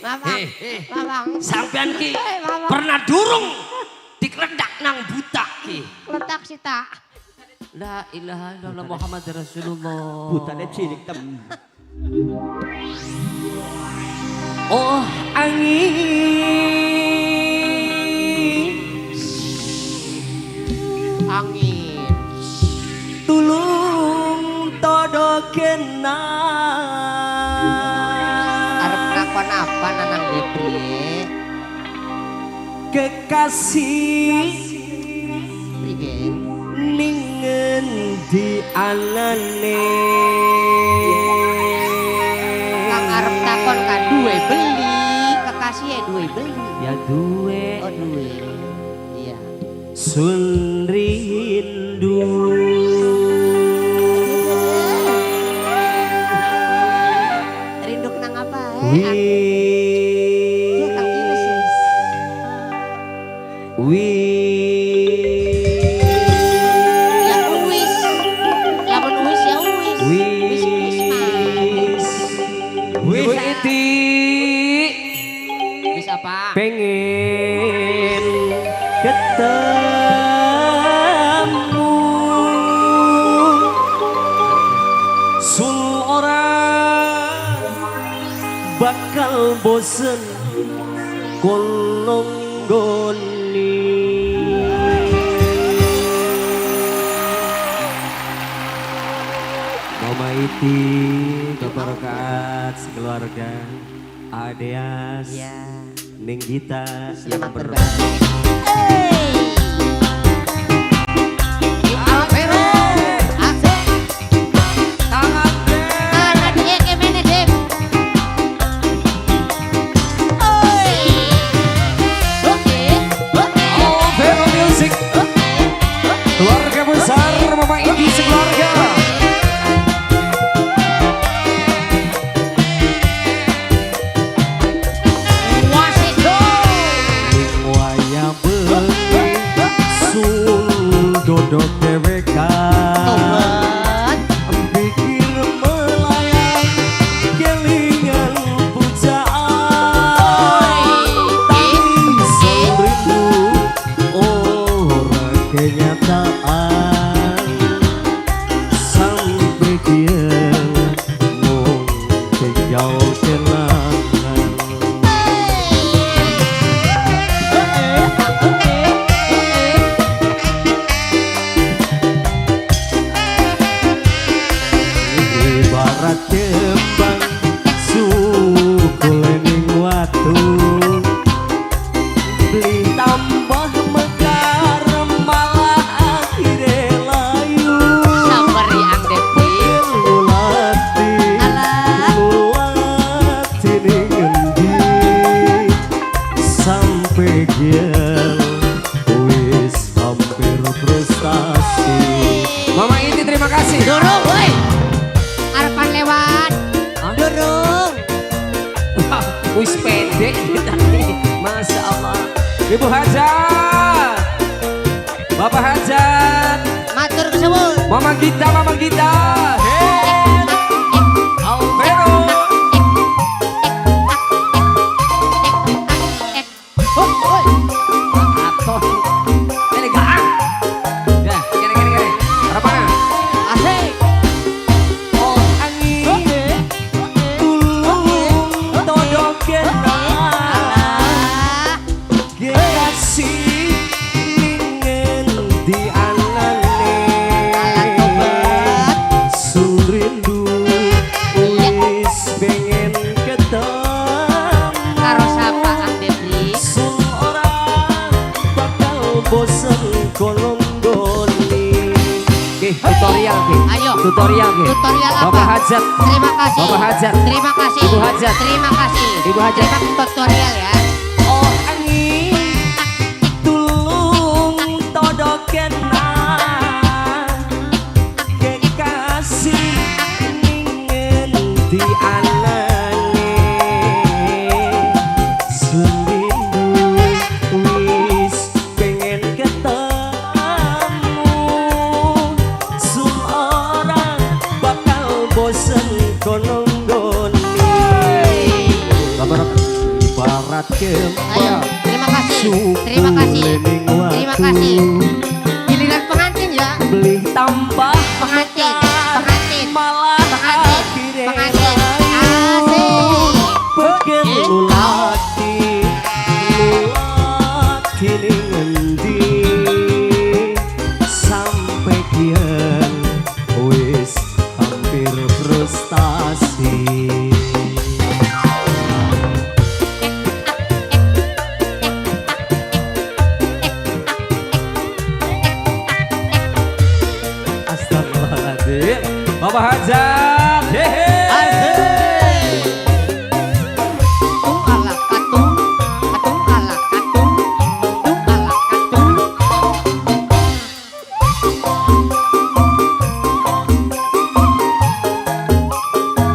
Mamang. Mamang. Sampean ki Mamang. Pernah durung dikledak nang buta ki? Letak sih tak. La ilaha illallah Muhammad Rasulullah. Butane cilik tem. Oh angin. Angin. Tulung todo kena. Arep ngakon apa nanang Debri? Kekasih Priben? Ning ngendi anane? Kang arep takon kan duwe beli, kekasih duwe beli. Ya duwe. Oh duwe. Iya. Sun rindu. Rindu kenang apa? Wis. Ya Kang Ines. Wis. Ya wis. Lamun wis ya wis. Wis wis mah. Wis. Wis iti Wis apa? Pengen ketemu sul ora bakal bosen kolong goni. Mama Iti, keberkaat sekeluarga, Adeas, Iya. Ning Gita yang Selamat berbahagia. Hey. Alvero. Asik. Tangan Ana dia kemene, Dek? Oi. Oke, oke. Alvero Music, Oke. Oke. Keluarga besar Mama Iti sekeluarga. Wasito. Ning waya bengi sul dodok dewekan. Tobat. Pikir melayang kelingan pujaan. Tangis rindu ora kenyataan. Sampai kian mung tinggal kenangan. Ibarat kembang sukule ning watu, beli tambah mekar malah akhire layu. Sabar ya Ang Devi. Ngulati Alah. ngulati ning endi sampe kian wis hampir frustasi. Mama Iti terima kasih. Durung, woi. Arepan lewat. Hah? Durung. Wis pendek kita nih. Masya Allah. Ibu Hajat, Bapak Hajat, Matur kesuwun. Mama Gita, Mama Gita, hey, Alvero. Eh. Oh, oi. Atau ini gak. Ya, kene kene kene. Harapan. Asik. Oh angin, tulung todo kena. Alah. Kekasih ning ngendi anane? Alah tobat. Sun rindu wis pengen ketemu. Karo sapa Ang Debri? Sun ora bakal bosen kolonggoni. Oke, tutorial ki. Ayo. Tutorial ki. Tutorial apa? Bapak Hajat. Terima kasih. Bapak Hajat. Terima kasih. Ibu Hajat. Terima kasih. Ibu Hajat. Terima tutorial ya. Oh angin, tulung todo kena. Kekasih ning ngendi anane? Sun rindu wis pengen ketemu. Sun ora bakal bosen kolonggoni. Bapak Ayo, terima kasih. Terima kasih. Terima kasih. Giliran pengantin ya. Beli tambah Pengantin, pengantin, malah pengantin, akhirnya pengantin. layu. Asik. Beken lulati lulati ning ngendi sampai kian wis hampir frustasi. Astagfirullahaladzim, Bapak Hajat, hehe. Asik. Tung ala katung, katung ala katung, tung ala katung.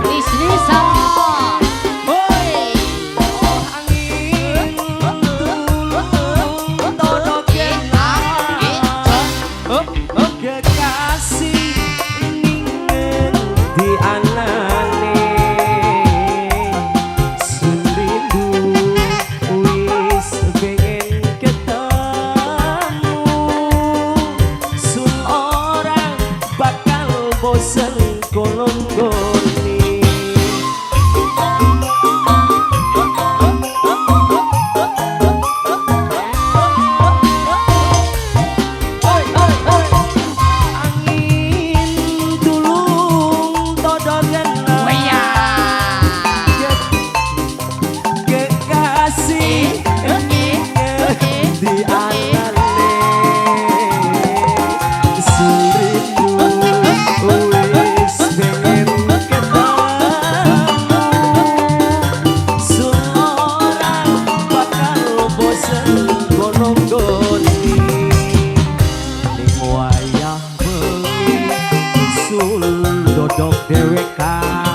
Lis Lisa. Hoi. Angin tulung tolong E A E C. Kekasih ning ngendi anane sun rindu wis pengen ketemu sun ora bakal bosen kono nggoni. Oi, oi, oi. Angin tulung todong Waya. Kekasih di anane sun rindu wis pengen ketemu sun ora bakal bosen kono nggoni ning wayah bengi sul dodok dhewekan.